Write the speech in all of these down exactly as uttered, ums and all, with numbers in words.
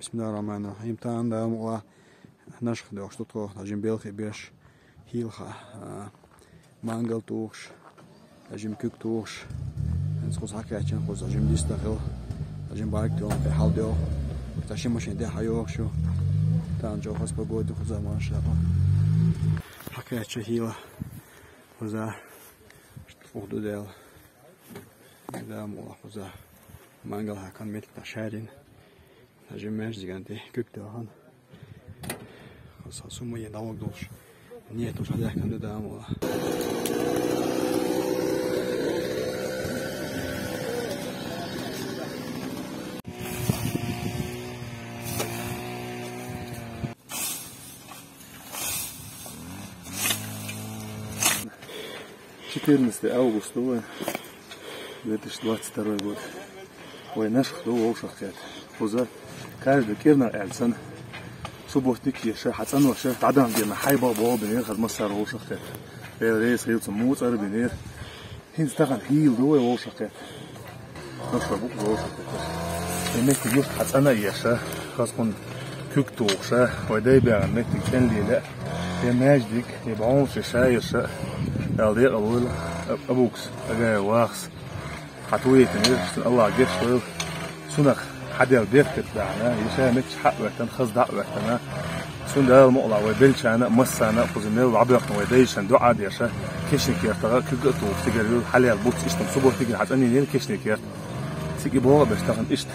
بسم الله الرحمن الرحيم. Тахан Дала мукъалахь, Нашха дохуш ду тхо, хьажим белхи беш, хьилха, а, мангал тухуш, хьажим куьг тухуш. ХӀинца кхуза хьакхаьччина, кхуза хьажим диста хила, хьажим барг тоху, тхе хьал доху. Ца ши машин тӀе хьайохуш ю. Тахан чохас погода кхуза, машаАллахӀ. Хьакхаьчча хьила кхуза, ух ду Дала. Дала мукъалахь, кхуза мангал хьаькхна меттиг тӀе шарина. Хьажим маьждиган тӀе куьг тохана. Хаза сумма е налог долуш. Нет, уж хьадаьхкина ду Дала мукъалахь. Четырнадцатое августа вай, две тысячи двадцать второй год. Вай Нашха ду, вовшахкхетта. Кхуза каждый кӀирнах аьлла санна, субботник еша, хьан цӀаноша, дӀадам дена хьайба боху бинера хаза массара вовшахкхетта. Дела реза хилла цу муцӀар бинера. ХӀинца тахан хьийла ду вай вовшахкхетта. Ну что, бу-, вовшахкхетта. И меттиг юххе хьан цӀана а еша, хаза кхунна куьг тухуша, вай дай баьгӀна меттиг кӀен лелаьа, я маьждиг, я бӀаьвнаш, я шайерша, Дала декъал войла, а-, Абукас, Агаев Вахас. Хьан ту вейтина, цунна АллахӀа гечдойла. Цунах хьаделла беркат баьхьна, и ша метташ хьа а хӀоьттина, хаза дӀа а хӀоьттина. Цунна Дала мукъалахь вай беллачарна а, массарна а кхуза мел вӀабоьхна вай дайшна дуӀа а деша, кешнийн кертахь куьг а тухуш, цигара вуьйла, хьалаьлла буц иштта субботникера хьан цӀанйина кешнийн керта. Цига и боху а беш тахан иштта.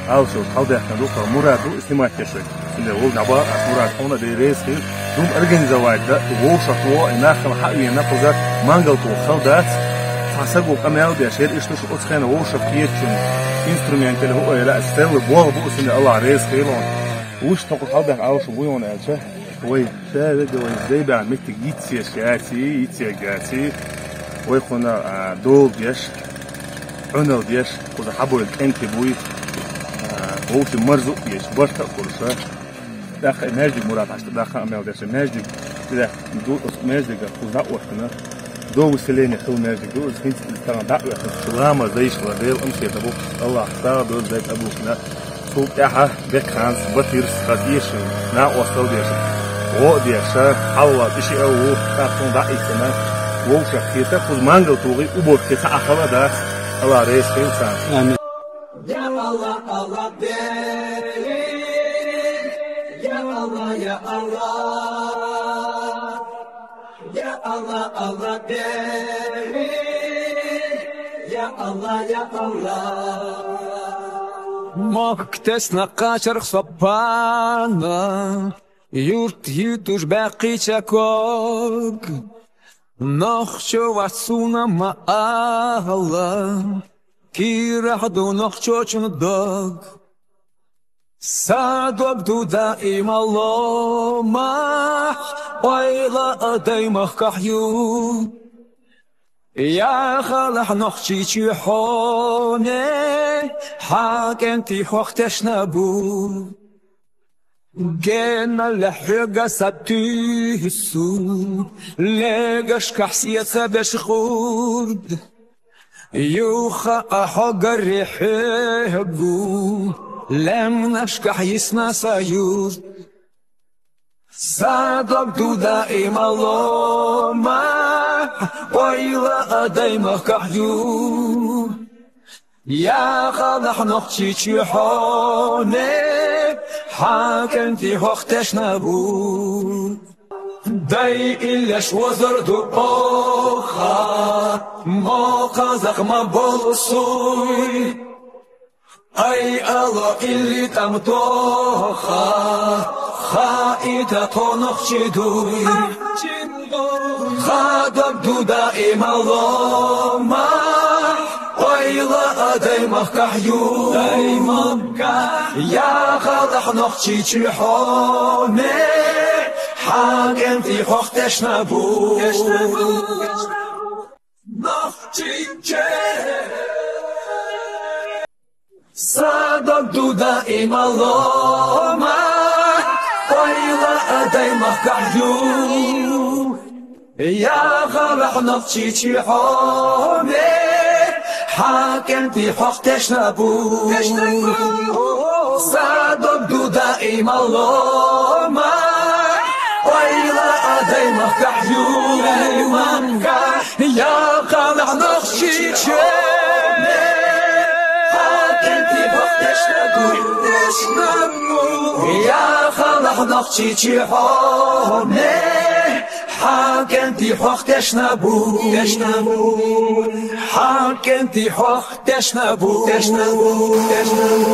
Алшо хьалдаьхкина ду, тхо Мурад ду, снимать еш вай. Цундела вовза дӀабаха ас Мурад, хьуна а Дела реза хила. Дум организовать дан, вовшахтоху, и нах хьа а вена, кхуза мангал тухуш хала дац. Цхьа саго къамел деш, хӀара иштта шу оцу хенахь вовшахкхетачунна инструментал хӀу ойла, ас селла болх бу, цундела АллахӀа реза хила хьуна. Вуьш тхо кху хьалдаьхна Алшо вуй хьуна аьлча, вай ша вега вай дай баьхьна меттиг йицъеш яций, йицъеш яций, вай кхунна, а, долу деш, Ӏуналла деш, кхуза хьабойла кӀентий буй, а, вовшийн марза а еш, барт а хуьлуша. ТӀаккха и маьждиг Мурад хьашта, тӀаккха а мел деш, и маьждиг, тӀехь ду, оцу маьждига кхуза дӀа а хӀоьттина. До выселения хилла маьждиг ду, иза хӀинца иза тахана дӀа а хӀоьттина, шу ламаз дайшхила, Делан къинхетам бу, АллахӀа сагӀа дойла дайта Абукана. Цул тӀаьхьа Бекханца, Батирца, хаза эшина, накъостал деша, гӀо а деша, хьалла тӀе шиъ а ву, тӀаккха дӀа а ийцина, вовшахкхета, кхуза мангал тухий, уборка цхьа а хала дац, АллахӀа реза хила царна. Амин. Я Аллах, Аллах, Дели, я Аллах, я Аллах. Я Аллах, Аллах, Дели, я Аллах, я Аллах. Мохк тесна кхачарх соппана, юрт йитуш баьккхича ког. Нохчо вац суна ма-алла, кийрахь ду нохчочун дог. Сан дог ду даима ломахь, ойла а даймахкахь ю. Яхалахь Нохчийчоь хьоме, хьан кӀентий хьох тешна бу. Генна лехь хьоьга са туьйсу, легашкахь сеца беш гӀурд. Юха а хьо гарри хьоьгу, лаьмнашкахь йисна сан юрт. Сан дог ду даима ломахь, ойла а даймахкахь ю. Яхалахь Нохчийчоь хьоме, хьан кӀентий хьох тешна бу. Дай иллеш озар ду оха, мо кхазах ма болу суй. Ай, ало илли тӀам тоха, хаийта тхо нохчий дуй. Ха дог ду даима ломахь, ойла а даймахкахь ю. Яхалахь Нохчийчоь хьоме, хьан кӀентий хьох тешна бу. Нохчийчоь. Сан дог ду даима ломахь, ойла а даймахкахь ю. Яхалахь Нохчийчоь хьоме, хьан кӀентий хьох тешна бу. Сан дог Ду даиман лома, ойла а даймахкахь юлманга, я халахь нохчиче, хьан кӀентий хьох тешна бу, тешна бу, я халахь нохчичи хьоме, хьан кӀентий хьох тешна бу, тешна бу, хьан кӀентий хьох Тешна бу, тешна бу, тешна бу.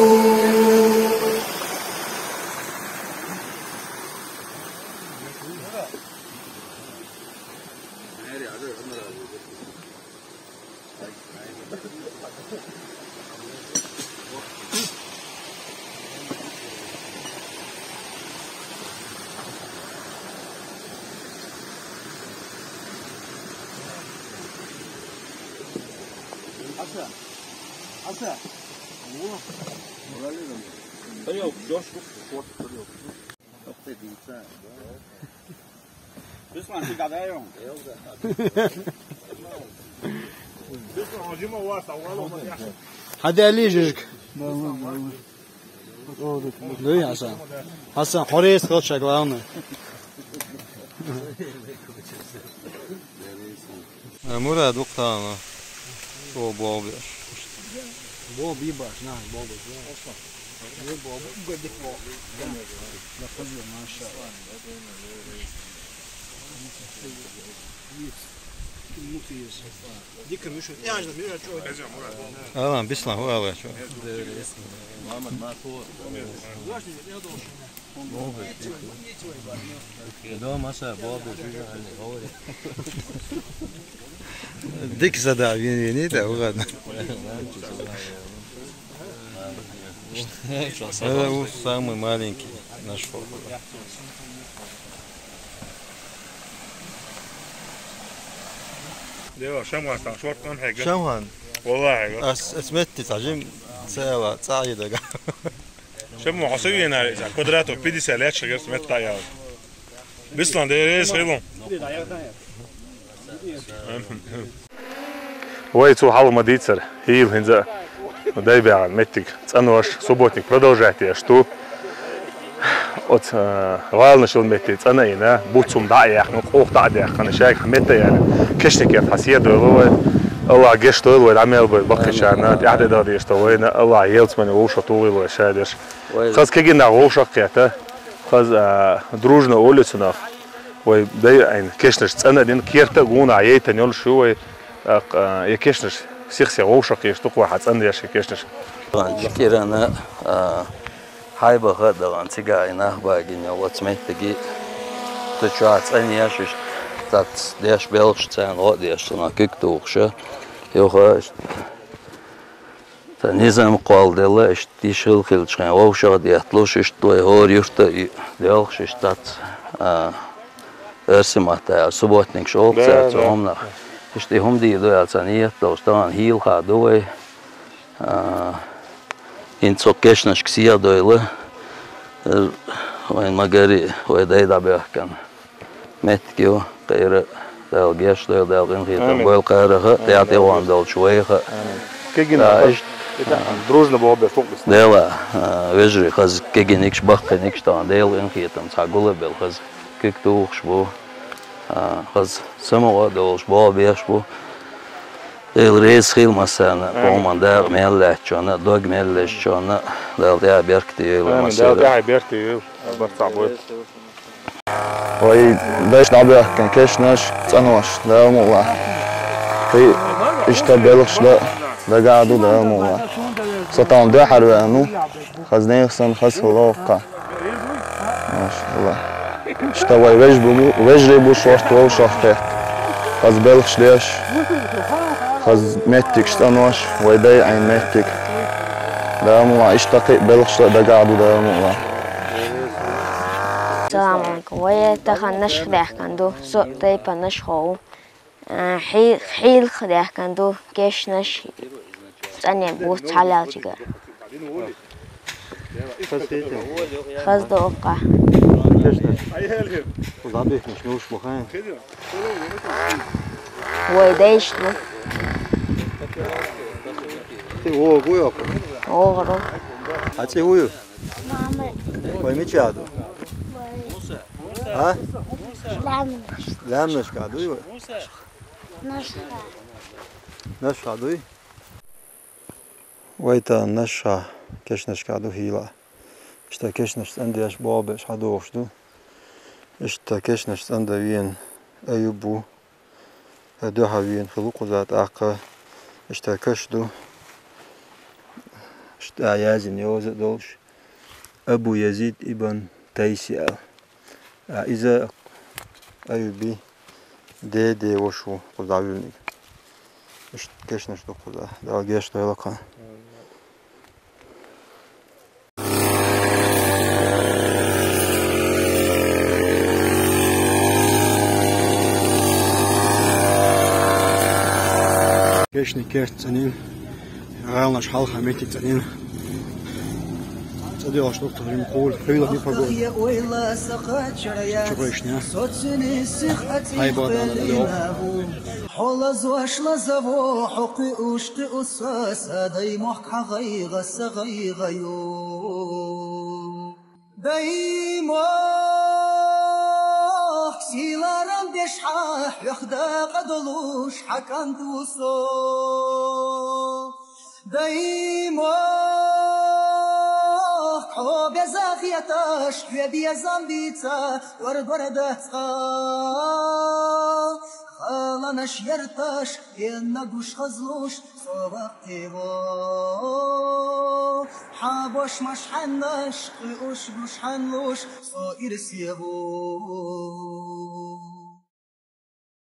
Аса. Аса. Тарелку жёстко, вот тарелку. Ruslan, ты гадаем. Ruslan, Дима, у вас, а у вас. Хьан де лижик? Дуй, Хьасан. Хьасан, хьорес хилча, главное. Э, Мурад, вукхана. О, бобеш. Боб ебаш, на, бобеш. Боб, годик боб. Да, да, пойдём, маша. Алан, бислан, хӀу ала чу. Дома са бобу жуга али говори. Дик сада вин вини да угад. Это у самый маленький наш фото. Дева, шамгӀан стан шорт къан хьега. ШамгӀан. Валлахьи. Ас, ас метти цӀа жим цӀа яла, цӀа йидага. ШамгӀан хьо са венари, цӀа квадратов пятьдесят лет шагар метта яла. Бислан, деррес хилун. Вай цу хьалха ма дийцар, хӀийла хӀинца а дай баьгӀан меттиг цӀанош, субботник продолжать еш ду. Оцу, а, гӀаланаш йолу метте цӀана а йина, буц хӀума дӀа а яьккхина, къух дӀа а даьккхина, шайга хьан метта а яьлла, кешнакерта хьан седа дойла вай, Аллах геш дойла вай, дӀа мел бай баккхийчарна, тӀаьхьа де дала дезаш ду вайна, Аллах елцамани вовшах тухийла вай ша деш. Хаза кегий нах вовшах а кхета, хаза, а, дружна улицунах, вай дай айна кешнаш цӀана а дина, керта а гуна а яйтан йолуш ю вай, а, я кешнаш сих-сиха вовшах кхийш ду-кх вай хьан цӀанъеш я кешнаш. Кирана, а, Хьайбаха а дахана, цига и нах багина йолу оцу меттиге, цу чохь цӀанъеш, иштта цац деш белхаш царна гӀо а деш, цунах куьг тухуша, юха иштта цхьа низам кхолладелла, иштта йиш хилла хилчахьана вовшах а детталуш, иштта вай хӀора юрта а и делхаш, иштта цац, а, оьрсийн маттахь аьлча, субботникаш олу цара цу хӀуманах. Иштта и хӀума дийр ду аьлла цхьа ниет долуш, тахана хӀийлахь ду вай. А, хӀинца цу кешнашка сехьа дойла, э, вайн ма-гарри, вай дай дӀабоьхкина меттиг ю, кхера Дала геш дойла, Дала къинхетам бойла кхарах а, тӀаьхьа тӀегӀон долчу вайх а. Кегина, а, иштта, а, дружно боху беш лукъ бисна. Дела, а, вежарий, хаза кегинигаш, баккхинигаш тахана Делан къинхетам цхьа гулбелла хаза куьг тухуш бу. А, хаза самукъа а долуш, боху беш бу. Дела реза хила массарна, амин. Къоман дакъа мел лаьттачунна, дог мел лезачунна, Дала тӀаьхьа беркате йойла. Амин. Дала массарна тӀаьхьа беркате йойла, барт цхьаъ бойла. Вай дайша дӀабоьхкина кешнаш, цӀанош, Дала мукъ лахь. Кхин иштта белхаш дан дагахь ду, Дала мукъ лахь. Со тахана дуьххьара веана ву. Хаза нехан санна, хаза хила воккха. Машалла. Иштта вай вежа бу-, вежарий бу шорта вовшах кхетта. Хаза белхаш деш, хаза меттигаш цӀанош, вай дай Ӏийна меттиг. Дала мукъ лахь, иштта кхин а белхаш дан дагахь ду, Дала мукъ лахь. Салам алейкум. Вай тахана Нашха даьхкина ду, со а тайпа Нашхо ву. А, хьий-, хьийла даьхкина ду, кешнаш, цӀанъеш бу цхьалаьллачуьнга. Хаза хетий? Хаза ду оккха. Кешнаш. ДӀабихкинчу нуьш бу хьайна? Вай дайшна. Кхин вогӀу ву йоккха? ВогӀур ву. Хьан цӀе хӀун ю? Вай мичахь ду? А? Лаьмнаш. Лаьмнашкахь дуй вай? Нашха. Нашха дуй? Вай тахана Нашха кешнашкахь ду хӀийла. Иштта кешнаш цӀандеш, болх беш хьадогӀуш ду. Иштта кешнаш цӀанда веана Аюб ву. Ткъа дуьхьал веана хилла кхуза тӀаккха. Иштта каш ду. Иштта яздина йоза а долуш. Абу Язид ибн Тайси аьлла. А иза Аюби ден ден ваша ву кхуза дӀавуьллинарг. Иштта кешнаш ду кхуза. Дала гечдойла кхана. Кешнийн керт цӀанйина, гӀаланаш хьалха меттиг цӀанйина. ЦӀа доьлхуш ду тхо жимма кхуьйла, кхуьйла дипа гой. Чу гойшна. Хьайба дала дӀадоьлху. Хьо лазош лазаво, хьо кхуьуш кхуьу со, сан дай мохк хьан гӀайгӀа, сан гӀайгӀа ю. Дай мохк сийларам деш хьан, хьох дакъа долуш хьан кӀант ву со. Дай мохк хьо беза хеташ, хьоьга безам бийца, кӀоргор дац ткъа. Халонаш ярташ, пенна гуш хазлуш, со ваккхий ву. Хьан бошмаш хьаннаш, кхуьуш гуш хьанлуш, со ирсе ву.